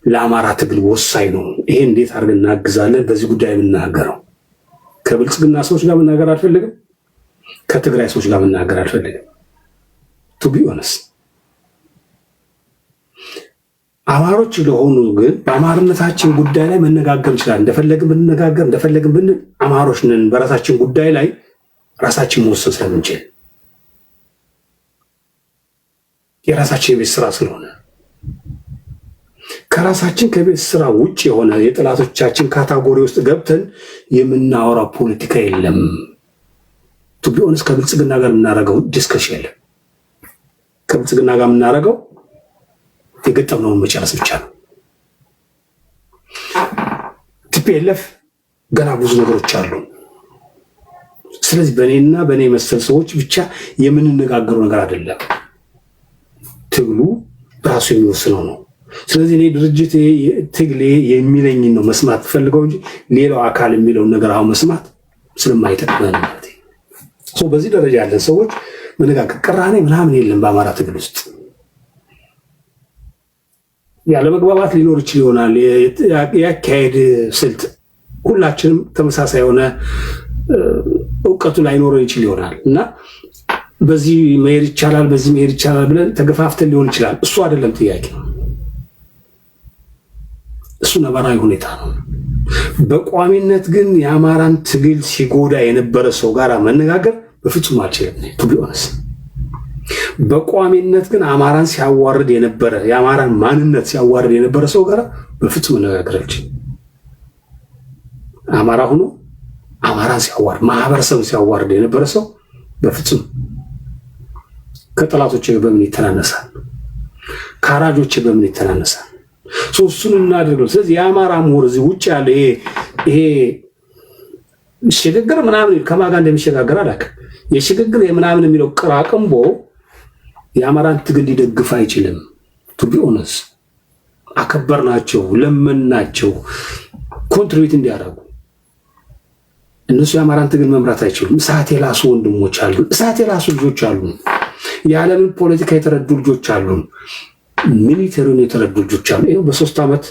ለአማራ ትግል ወሳኝ ነው። ይሄ እንዴት አድርገን እናግዛለን? በዚህ ጉዳይ የምናገረው ከብልጽግና ሰዎች ጋር መናገር አልፈልግም። ከትግራይ ሰዎች ጋር መናገር አልፈልግም። To be honest አማሮች ለሆኑ ግን በአማርነታችን ጉዳይ ላይ መነጋገር እንችላለን። እንደፈለግን ብንነጋገር፣ እንደፈለግን ብንል አማሮች ነን። በራሳችን ጉዳይ ላይ ራሳችን መወሰን ስለምንችል፣ የራሳችን የቤት ስራ ስለሆነ፣ ከራሳችን ከቤት ስራ ውጭ የሆነ የጠላቶቻችን category ውስጥ ገብተን የምናወራው ፖለቲካ የለም። To be honest ከብልጽግና ጋር የምናደርገው discussion የለም። ከብልጽግና ጋር የምናደርገው የገጠምነውን መጨረስ ብቻ ነው። TPLF ገና ብዙ ነገሮች አሉ። ስለዚህ በእኔና በእኔ መሰል ሰዎች ብቻ የምንነጋገረው ነገር አይደለም። ትግሉ ራሱ የሚወስነው ነው። ስለዚህ እኔ ድርጅት ትግሌ የሚለኝን ነው መስማት ፈልገው እንጂ ሌላው አካል የሚለውን ነገር አሁን መስማት ስለማይጠቅመን ማለት ነው። በዚህ ደረጃ ያለን ሰዎች መነጋገር ቅራኔ ምናምን የለም። በአማራ ትግል ውስጥ ያለመግባባት ሊኖር ይችል ይሆናል። የአካሄድ ስልት ሁላችንም ተመሳሳይ የሆነ እውቀቱ ላይኖረን ይችል ይሆናል እና በዚህ መሄድ ይቻላል፣ በዚህ መሄድ ይቻላል ብለን ተገፋፍተን ሊሆን ይችላል። እሱ አይደለም ጥያቄ፣ እሱ ነባራዊ ሁኔታ ነው። በቋሚነት ግን የአማራን ትግል ሲጎዳ የነበረ ሰው ጋር መነጋገር በፍጹም አልችልም። To be honest በቋሚነት ግን አማራን ሲያዋርድ የነበረ፣ የአማራን ማንነት ሲያዋርድ የነበረ ሰው ጋር በፍጹም መነጋገር አልችልም። አማራ ሆኖ አማራን ሲያዋርድ፣ ማህበረሰብን ሲያዋርድ የነበረ ሰው በፍጹም። ከጠላቶች በምን ይተናነሳል? ከአራጆች በምን ይተናነሳል? እሱን እናድርገው። ስለዚህ የአማራ ምሁር እዚህ ውጭ ያለ ይሄ ሽግግር ምናምን ከማን ጋር እንደሚሸጋገር አላውቅም። የሽግግር የምናምን የሚለው ቅራቅንቦ የአማራን ትግል ሊደግፍ አይችልም። To be honest አከበርናቸው፣ ለመናቸው contribute እንዲያደርጉ። እነሱ የአማራን ትግል መምራት አይችሉም። እሳት የላሱ ወንድሞች አሉ። እሳት የላሱ ልጆች አሉ። የዓለምን ፖለቲካ የተረዱ ልጆች አሉ። Military ውን የተረዱ ልጆች አሉ። ይኸው በ3 ዓመት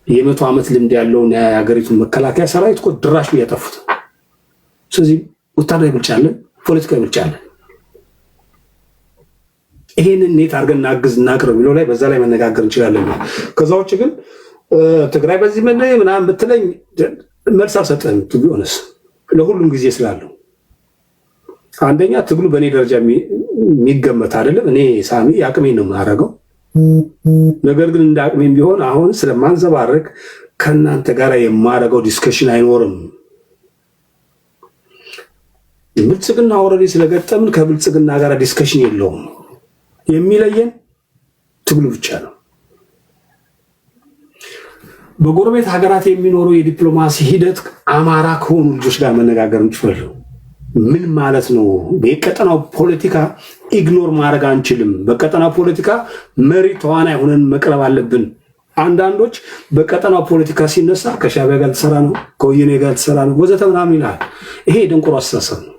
የ100 ዓመት ልምድ ያለውን የሀገሪቱን መከላከያ ሰራዊት እኮ ድራሹ እያጠፉት። ስለዚህ ወታደራዊ ብልጫ አለን፣ ፖለቲካዊ ብልጫ አለን። ይሄንን እንዴት አድርገን እናግዝ፣ እናቅርብ የሚለው ላይ በዛ ላይ መነጋገር እንችላለን። ከዛ ውጭ ግን ትግራይ በዚህ ምን ምናምን ብትለኝ መልስ አልሰጥህም። To be honest ለሁሉም ጊዜ ስላለው፣ አንደኛ ትግሉ በእኔ ደረጃ የሚገመት አይደለም። እኔ ሳሚ አቅሜን ነው የማደርገው። ነገር ግን እንደ አቅሜም ቢሆን አሁን ስለማንዘባረቅ ከእናንተ ጋር የማደርገው discussion አይኖርም። ብልጽግና already ስለገጠምን ከብልጽግና ጋር discussion የለውም። የሚለየን ትግሉ ብቻ ነው። በጎረቤት ሀገራት የሚኖሩ የዲፕሎማሲ ሂደት አማራ ከሆኑ ልጆች ጋር መነጋገር እንችላለን። ምን ማለት ነው? የቀጠናው ፖለቲካ ignore ማድረግ አንችልም። በቀጠናው ፖለቲካ መሪ ተዋናይ ሆነን መቅረብ አለብን። አንዳንዶች በቀጠናው ፖለቲካ ሲነሳ ከሻዕቢያ ጋር ልትሰራ ነው፣ ከወያኔ ጋር ልትሰራ ነው፣ ወዘተ ምናምን ይልሃል። ይሄ የደንቆሮ አስተሳሰብ ነው።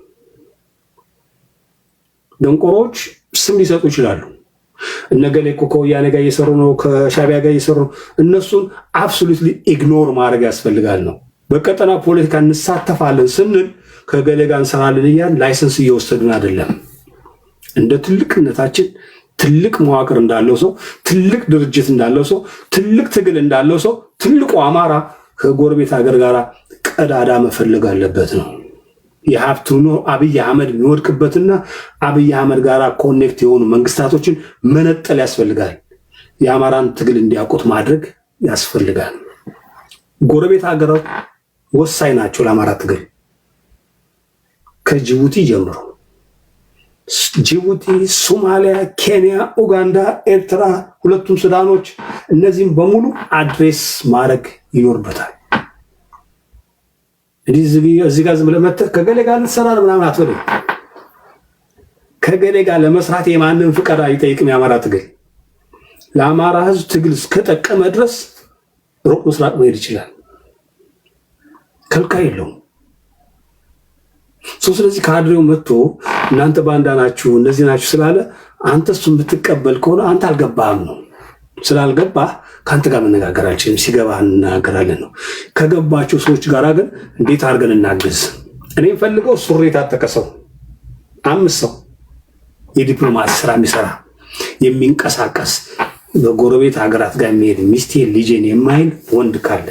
ደንቆሮዎች ስም ሊሰጡ ይችላሉ። እነገሌ እኮ ከወያኔ ጋር እየሰሩ ነው፣ ከሻዕቢያ ጋር እየሰሩ ነው። እነሱን absolutely ignore ማድረግ ያስፈልጋል ነው። በቀጠና ፖለቲካ እንሳተፋለን ስንል ከገሌ ጋር እንሰራለን እያልን license እየወሰድን አይደለም። እንደ ትልቅነታችን፣ ትልቅ መዋቅር እንዳለው ሰው፣ ትልቅ ድርጅት እንዳለው ሰው፣ ትልቅ ትግል እንዳለው ሰው፣ ትልቁ አማራ ከጎረቤት ሀገር ጋር ቀዳዳ መፈለግ አለበት ነው። የሀብቱ አብይ አህመድ የሚወድቅበትና አብይ አህመድ ጋር connect የሆኑ መንግስታቶችን መነጠል ያስፈልጋል። የአማራን ትግል እንዲያውቁት ማድረግ ያስፈልጋል። ጎረቤት ሀገራት ወሳኝ ናቸው ለአማራ ትግል፣ ከጅቡቲ ጀምሮ፣ ጅቡቲ፣ ሶማሊያ፣ ኬንያ፣ ኡጋንዳ፣ ኤርትራ፣ ሁለቱም ሱዳኖች፣ እነዚህም በሙሉ address ማድረግ ይኖርበታል። እንዲህ እዚህ ጋር ዝም ብለህ መተህ ከገሌ ጋር ልትሰራ ነው ምናምን አትበለኝ። ከገሌ ጋር ለመስራት የማንም ፍቃድ አይጠይቅም። የአማራ ትግል ለአማራ ሕዝብ ትግል እስከጠቀመ ድረስ ሩቅ ምስራቅ መሄድ ይችላል። ከልካይ የለውም። ስለዚህ ካድሬው መጥቶ እናንተ ባንዳ ናችሁ፣ እንደዚህ ናችሁ ስላለ አንተ እሱን ብትቀበል ከሆነ አንተ አልገባህም ነው። ስላልገባህ ከአንተ ጋር መነጋገር አልችልም። ሲገባ እንናገራለን ነው። ከገባቸው ሰዎች ጋር ግን እንዴት አድርገን እናግዝ? እኔ የምፈልገው ሱሪ የታጠቀ ሰው፣ 5 ሰው፣ የዲፕሎማሲ ስራ የሚሰራ፣ የሚንቀሳቀስ፣ በጎረቤት ሀገራት ጋር የሚሄድ፣ ሚስቴን ልጄን የማይል ወንድ ካለ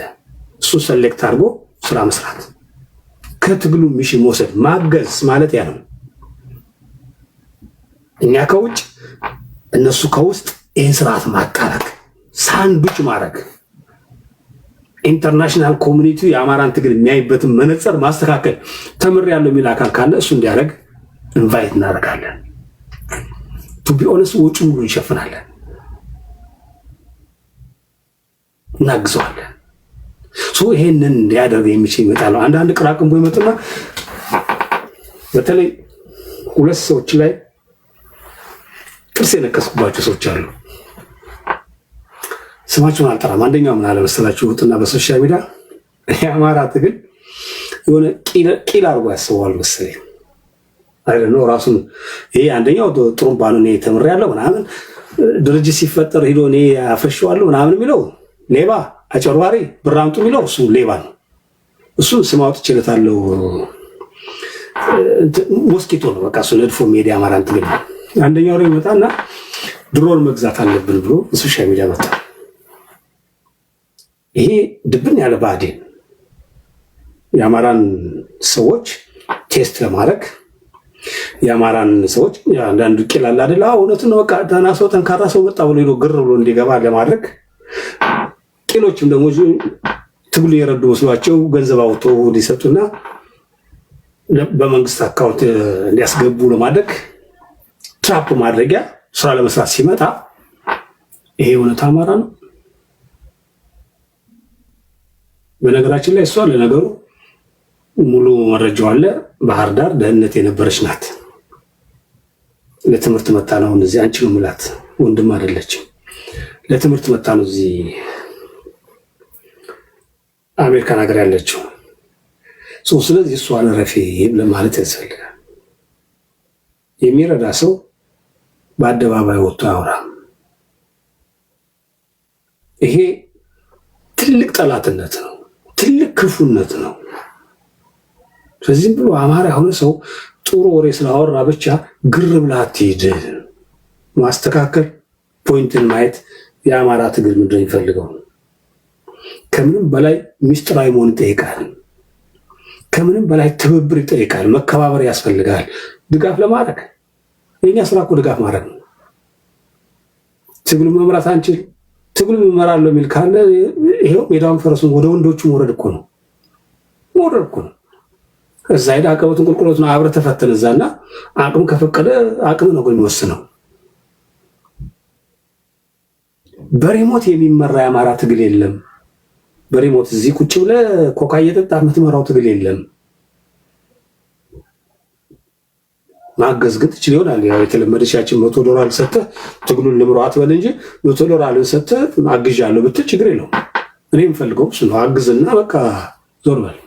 እሱ select አድርጎ ስራ መስራት፣ ከትግሉ mission መውሰድ፣ ማገዝ ማለት ያ ነው። እኛ ከውጭ እነሱ ከውስጥ ይህን ስርዓት ማጣበቅ፣ ሳንዱች ማድረግ፣ international community የአማራን ትግል የሚያይበትን መነጽር ማስተካከል፣ ተምሬያለሁ የሚል አካል ካለ እሱ እንዲያደርግ invite እናደርጋለን። To be honest ወጪ ሁሉ እንሸፍናለን፣ እናግዘዋለን። So ይሄንን ሊያደርግ የሚችል ይመጣል። አንዳንድ ቅራቅንቦ ይመጡና በተለይ ሁለት ሰዎች ላይ ጥርስ የነከስኩባቸው ሰዎች አሉ። ስማቸውን አልጠራም። አንደኛው ምን አለ መሰላችሁ? ወጥና በ social media የአማራ ትግል የሆነ ቂል አድርጎ ያስበዋል መሰለኝ። አይደል ነው ራሱን። ይሄ አንደኛው ጥሩምባ ነው፣ እኔ ተምሬያለሁ ምናምን፣ ድርጅት ሲፈጠር ሂዶ እኔ አፍርሼዋለሁ ምናምን የሚለው ሌባ አጭበርባሪ፣ ብር አምጡ የሚለው እሱ ሌባ ነው። እሱን ስም አውጥቼለታለሁ። mosquito ነው በቃ፣ እሱ ነድፎ የሚሄድ የአማራን ትግል ነው። አንደኛው ላይ ይመጣና ድሮን መግዛት አለብን ብሎ social media መጣ። ይሄ ድብን ያለ ብአዴን የአማራን ሰዎች test ለማድረግ፣ የአማራን ሰዎች አንዳንዱ ቂል አለ አይደል? አዎ እውነቱን ነው፣ በቃ ደህና ሰው ጠንካራ ሰው መጣ ብሎ ሄዶ ግር ብሎ እንዲገባ ለማድረግ፣ ቂሎችም ደግሞ ትግሉ የረዱ መስሏቸው ገንዘብ አውጥቶ እንዲሰጡና በመንግስት account እንዲያስገቡ ለማድረግ trap ማድረጊያ ስራ ለመስራት ሲመጣ ይሄ እውነት አማራ ነው። በነገራችን ላይ እሷ ለነገሩ ሙሉ መረጃው አለ። ባህር ዳር ደህንነት የነበረች ናት። ለትምህርት መታ ነው እዚህ። አንቺ ነው የምላት፣ ወንድም አይደለችም። ለትምህርት መታ ነው እዚህ አሜሪካን ሀገር ያለችው። ስለዚህ እሷን ረፊ ለማለት ያስፈልጋል። የሚረዳ ሰው በአደባባይ ወጥቶ አያወራም። ይሄ ትልቅ ጠላትነት ነው፣ ትልቅ ክፉነት ነው። ስለዚህም ብሎ አማራ የሆነ ሰው ጥሩ ወሬ ስላወራ ብቻ ግር ብለህ አትሂድ። ማስተካከል፣ ፖይንትን ማየት፣ የአማራ ትግል ምንድን ነው የሚፈልገው? ከምንም በላይ ሚስጥራዊ መሆን ይጠይቃል። ከምንም በላይ ትብብር ይጠይቃል። መከባበር ያስፈልጋል። ድጋፍ ለማድረግ የኛ ስራ እኮ ድጋፍ ማድረግ ነው። ትግሉ መምራት አንችል። ትግሉ እመራለሁ የሚል ካለ ይሄው ሜዳውን ፈረሱን ወደ ወንዶቹ መውረድ እኮ ነው፣ መውረድ እኮ ነው። እዛ ሄደህ አቀበቱን ቁልቁለቱን አብረህ ተፈተን እዛና አቅም ከፈቀደ አቅም ነው የሚወስነው። በ remote የሚመራ የአማራ ትግል የለም። በ remote እዚህ ቁጭ ብለህ ኮካ እየጠጣህ የምትመራው ትግል የለም። ማገዝ ግን ትችል ይሆናል። ያው የተለመደች ያችን $100 ሰጥተህ ትግሉን ልምረው አትበል እንጂ $100 ሰጥተህ አግዣለሁ ብትል ችግር የለውም። እኔ የምፈልገው እሱ ነው። አግዝና በቃ ዞር በል።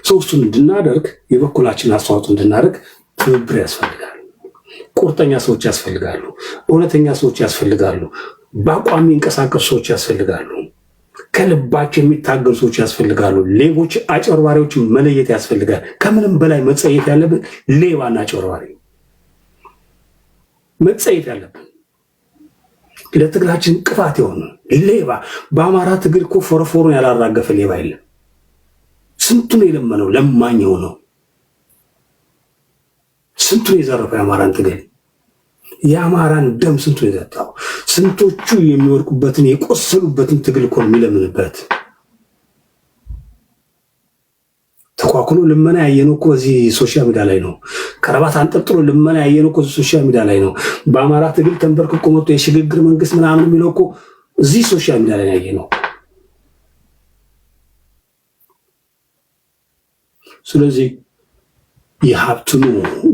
ሶስቱን እንድናደርግ የበኩላችን አስተዋጽኦ እንድናደርግ ትብብር ያስፈልጋል። ቁርጠኛ ሰዎች ያስፈልጋሉ። እውነተኛ ሰዎች ያስፈልጋሉ። በአቋም የሚንቀሳቀሱ ሰዎች ያስፈልጋሉ። ከልባቸው የሚታገሉ ሰዎች ያስፈልጋሉ። ሌቦች፣ አጭበርባሪዎችን መለየት ያስፈልጋል። ከምንም በላይ መጸየፍ ያለብን ሌባና አጭበርባሪ መጸየፍ ያለብን ለትግላችን ቅፋት የሆነ ሌባ። በአማራ ትግል እኮ ፎረፎሩን ያላራገፈ ሌባ የለም። ስንቱን የለመነው ለማኝ የሆነው፣ ስንቱን የዘረፈው የአማራን ትግል፣ የአማራን ደም ስንቱን የጠጣው፣ ስንቶቹ የሚወድቁበትን የቆሰሉበትን ትግል እኮ የሚለምንበት፣ ተኳኩሎ ልመና ያየነው እኮ እዚህ social media ላይ ነው። ከረባት አንጠልጥሎ ልመና ያየነው እኮ እዚህ social media ላይ ነው። በአማራ ትግል ተንበርክኮ መጥቶ የሽግግር መንግስት ምናምን የሚለው እኮ እዚህ social media ላይ ያየነው። ስለዚህ የሀብትኑ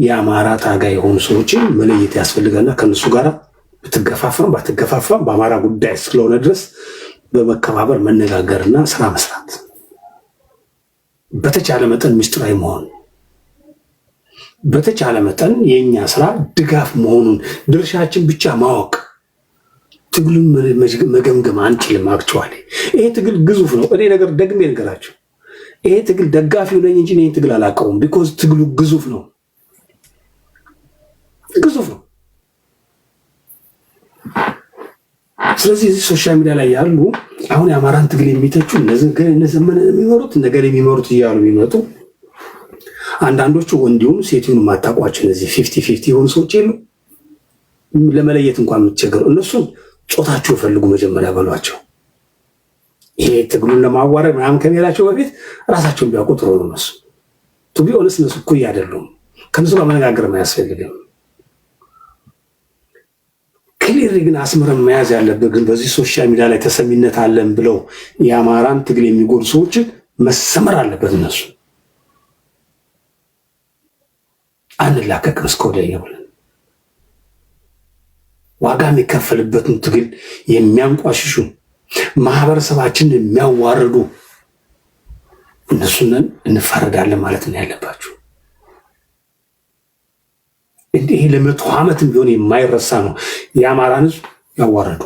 የአማራ ታጋይ የሆኑ ሰዎችን መለየት ያስፈልጋልና ከእነሱ ጋር ብትገፋፋም ባትገፋፋም በአማራ ጉዳይ ስለሆነ ድረስ በመከባበር መነጋገርና ስራ መስራት፣ በተቻለ መጠን ምስጢራዊ መሆን፣ በተቻለ መጠን የእኛ ስራ ድጋፍ መሆኑን ድርሻችን ብቻ ማወቅ። ትግሉን መገምገም አንችልም። Actually ይሄ ትግል ግዙፍ ነው። እኔ ነገር ደግሜ ልንገራችሁ፣ ይሄ ትግል ደጋፊው ነኝ እንጂ ይሄን ትግል አላውቀውም። Because ትግሉ ግዙፍ ነው፣ ግዙፍ ነው። ስለዚህ እዚህ social media ላይ ያሉ አሁን የአማራን ትግል የሚተቹ እነዘመነ የሚመሩት ነገር የሚመሩት እያሉ የሚመጡ አንዳንዶቹ ወንድ ይሁኑ ሴት ይሁኑ የማታውቋቸው እነዚህ 50-50 የሆኑ ሰዎች የሉ፣ ለመለየት እንኳን የምትቸገሩ፣ እነሱን ጾታቸው ፈልጉ መጀመሪያ በሏቸው። ይሄ ትግሉን ለማዋረድ ምናምን ከመሄዳቸው በፊት ራሳቸውን ቢያውቁ ጥሩ ነው። እነሱ to be honest እነሱ እኩይ አይደሉም። ከእነሱ ጋር መነጋገርም አያስፈልግም። Clearly ግን አስምረን መያዝ ያለብን ግን በዚህ social media ላይ ተሰሚነት አለን ብለው የአማራን ትግል የሚጎዱ ሰዎችን መሰመር አለበት። እነሱ አንላቀቅም እስከ ወዲያኛው ብለን ዋጋ የሚከፈልበትን ትግል የሚያንቋሽሹ፣ ማህበረሰባችንን የሚያዋርዱ እነሱንን እንፋረዳለን ማለት ነው ያለባችሁ። እንዲህ ይሄ ለ100 ዓመትም ቢሆን የማይረሳ ነው። የአማራን ሕዝብ ያዋረዱ።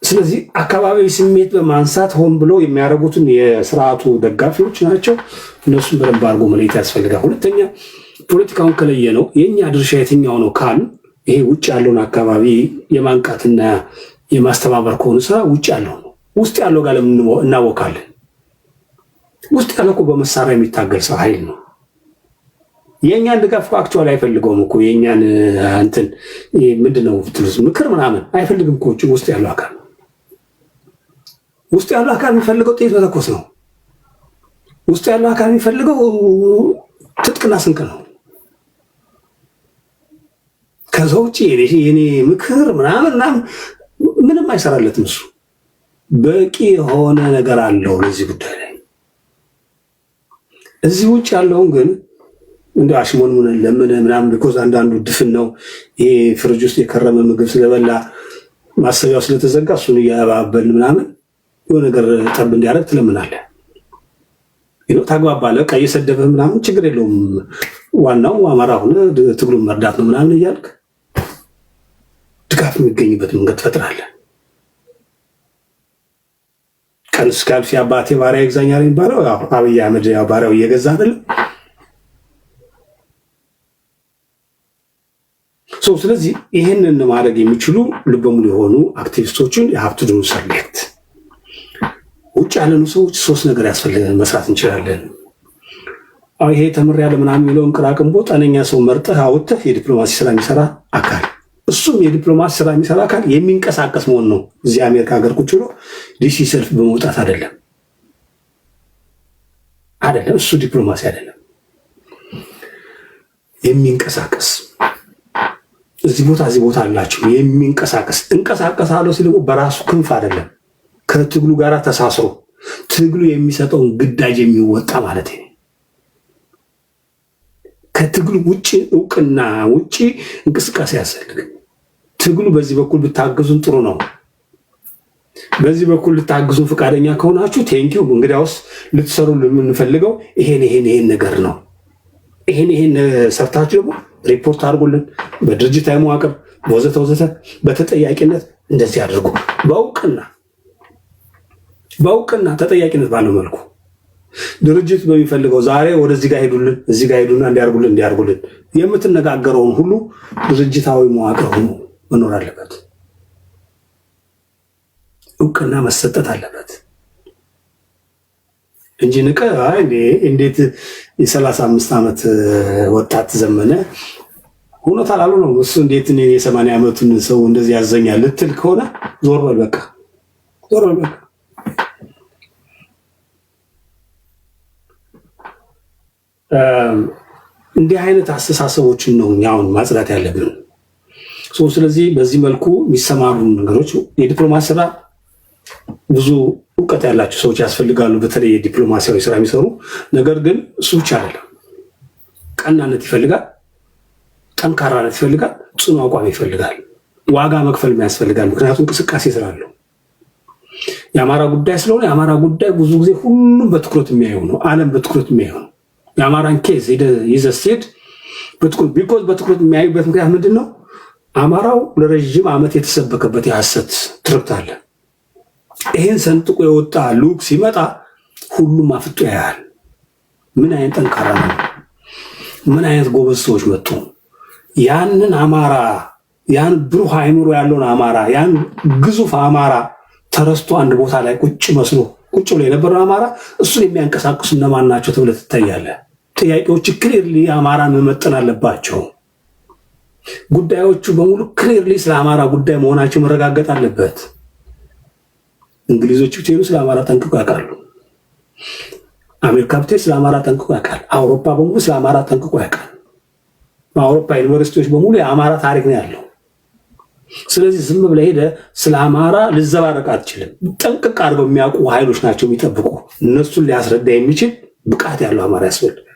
ስለዚህ አካባቢዊ ስሜት በማንሳት ሆን ብሎ የሚያደርጉትን የስርዓቱ ደጋፊዎች ናቸው። እነሱን በደንብ አድርጎ መለየት ያስፈልጋል። ሁለተኛ ፖለቲካውን ከለየ ነው የእኛ ድርሻ የትኛው ነው ካል ይሄ ውጭ ያለውን አካባቢ የማንቃትና የማስተባበር ከሆኑ ስራ ውጭ ያለው ነው። ውስጥ ያለው ጋር ለምን እናወካለን? ውስጥ ያለው እኮ በመሳሪያ የሚታገል ሰው ኃይል ነው። የእኛን ድጋፍ እኮ actually አይፈልገውም እኮ። የእኛን እንትን ምንድን ነው ብትሉት ምክር ምናምን አይፈልግም እኮ ውስጥ ያለው አካል። ውስጥ ያለው አካል የሚፈልገው ጥይት መተኮስ ነው። ውስጥ ያለው አካል የሚፈልገው ትጥቅና ስንቅ ነው። ከዛ ውጭ የኔ ምክር ምናምን ምናምን ምንም አይሰራለትም። እሱ በቂ የሆነ ነገር አለው ለዚህ ጉዳይ ላይ። እዚህ ውጭ ያለውን ግን እንደ አሽሞንሙን ለምን ምናምን because አንዳንዱ ድፍን ነው። ይሄ ፍሪጅ ውስጥ የከረመ ምግብ ስለበላ ማሰቢያው ስለተዘጋ እሱን እያባበልን ምናምን የሆነ ነገር ጠብ እንዲያደርግ ትለምናለህ፣ ታግባባለህ። በቃ እየሰደበህ ምናምን ችግር የለውም፣ ዋናው አማራ ሆነ ትግሉን መርዳት ነው ምናምን እያልክ ድጋፍ የሚገኝበት መንገድ ትፈጥራለህ። ቀን እስኪያልፍ የአባቴ ባሪያ ይግዛኛል የሚባለው አብይ አህመድ ባሪያው እየገዛ አይደለም። ስለዚህ ይህንን ማድረግ የሚችሉ ልበሙሉ የሆኑ አክቲቪስቶችን you have to do select። ውጭ ያለኑ ሰዎች ሶስት ነገር ያስፈልገን መስራት እንችላለን። ይሄ ተምሬያለሁ ምናምን የሚለውን ቅራቅንቦ ጠነኛ ሰው መርጠህ አውጥተህ የዲፕሎማሲ ስራ የሚሰራ አካል፣ እሱም የዲፕሎማሲ ስራ የሚሰራ አካል የሚንቀሳቀስ መሆን ነው። እዚህ አሜሪካ ሀገር ቁጭ ብሎ ዲሲ ሰልፍ በመውጣት አይደለም አይደለም፣ እሱ ዲፕሎማሲ አይደለም። የሚንቀሳቀስ እዚህ ቦታ እዚህ ቦታ አላቸው የሚንቀሳቀስ፣ እንቀሳቀሳለሁ ሲል ደግሞ በራሱ ክንፍ አይደለም፣ ከትግሉ ጋር ተሳስሮ ትግሉ የሚሰጠውን ግዳጅ የሚወጣ ማለት ነው። ከትግሉ ውጭ እውቅና ውጭ እንቅስቃሴ አያስፈልግም። ትግሉ በዚህ በኩል ብታግዙን ጥሩ ነው። በዚህ በኩል ልታግዙን ፈቃደኛ ከሆናችሁ thank you። እንግዲያውስ ልትሰሩ የምንፈልገው ይሄን ይሄን ይሄን ነገር ነው። ይሄን ይሄን ሰርታችሁ ደግሞ ሪፖርት አድርጉልን በድርጅታዊ መዋቅር ወዘተ ወዘተ፣ በተጠያቂነት እንደዚህ አድርጉ። በእውቅና ተጠያቂነት ባለው መልኩ ድርጅት በሚፈልገው ዛሬ ወደዚህ ጋር ሄዱልን፣ እዚህ ጋር ሄዱና እንዲያርጉልን እንዲያርጉልን የምትነጋገረውን ሁሉ ድርጅታዊ መዋቅር ሆኖ መኖር አለበት። እውቅና መሰጠት አለበት እንጂ ንቀ እንዴት የ35 ዓመት ወጣት ዘመነ ሆኖታል አሉ ነው እሱ እንዴት እኔ የ80 ዓመቱን ሰው እንደዚህ ያዘኛል ልትል ከሆነ ዞር በል በቃ፣ ዞር በል በቃ። እንዲህ አይነት አስተሳሰቦችን ነው እኛ አሁን ማጽዳት ያለብን። ስለዚህ በዚህ መልኩ የሚሰማሩ ነገሮች የዲፕሎማሲ ስራ ብዙ እውቀት ያላቸው ሰዎች ያስፈልጋሉ፣ በተለይ የዲፕሎማሲያዊ ስራ የሚሰሩ። ነገር ግን እሱ ብቻ አይደለም። ቀናነት ይፈልጋል፣ ጠንካራነት ይፈልጋል፣ ጽኑ አቋም ይፈልጋል፣ ዋጋ መክፈል ያስፈልጋል። ምክንያቱም እንቅስቃሴ ስላለው የአማራ ጉዳይ ስለሆነ የአማራ ጉዳይ ብዙ ጊዜ ሁሉም በትኩረት የሚያየው ነው። ዓለም በትኩረት የሚያየው ነው። የአማራን case ይዘህ ስትሄድ Because በትኩረት የሚያዩበት ምክንያት ምንድን ነው? አማራው ለረዥም ዓመት የተሰበከበት የሐሰት ትርክት አለ። ይህን ሰንጥቆ የወጣ ልዑክ ሲመጣ ሁሉም አፍጦ ያያል። ምን አይነት ጠንካራ ነው? ምን አይነት ጎበዝ ሰዎች መጡ? ያንን አማራ፣ ያን ብሩህ አይምሮ ያለውን አማራ፣ ያን ግዙፍ አማራ፣ ተረስቶ አንድ ቦታ ላይ ቁጭ መስሎ ቁጭ ብሎ የነበረው አማራ፣ እሱን የሚያንቀሳቅሱ እነማን ናቸው ተብለህ ትታያለህ። ጥያቄዎች clearly አማራን መመጠን አለባቸው። ጉዳዮቹ በሙሉ clearly ስለ አማራ ጉዳይ መሆናቸው መረጋገጥ አለበት። እንግሊዞች ብትሄዱ ስለ አማራ ጠንቅቆ ያውቃሉ። አሜሪካ ብትሄድ ስለ አማራ ጠንቅቆ ያውቃል። አውሮፓ በሙሉ ስለ አማራ ጠንቅቆ ያውቃል። በአውሮፓ ዩኒቨርሲቲዎች በሙሉ የአማራ ታሪክ ነው ያለው። ስለዚህ ዝም ብለህ ሄደህ ስለ አማራ ልዘባረቅ አትችልም። ጠንቅቅ አድርገው የሚያውቁ ኃይሎች ናቸው የሚጠብቁ። እነሱን ሊያስረዳ የሚችል ብቃት ያለው አማራ ያስፈልጋል።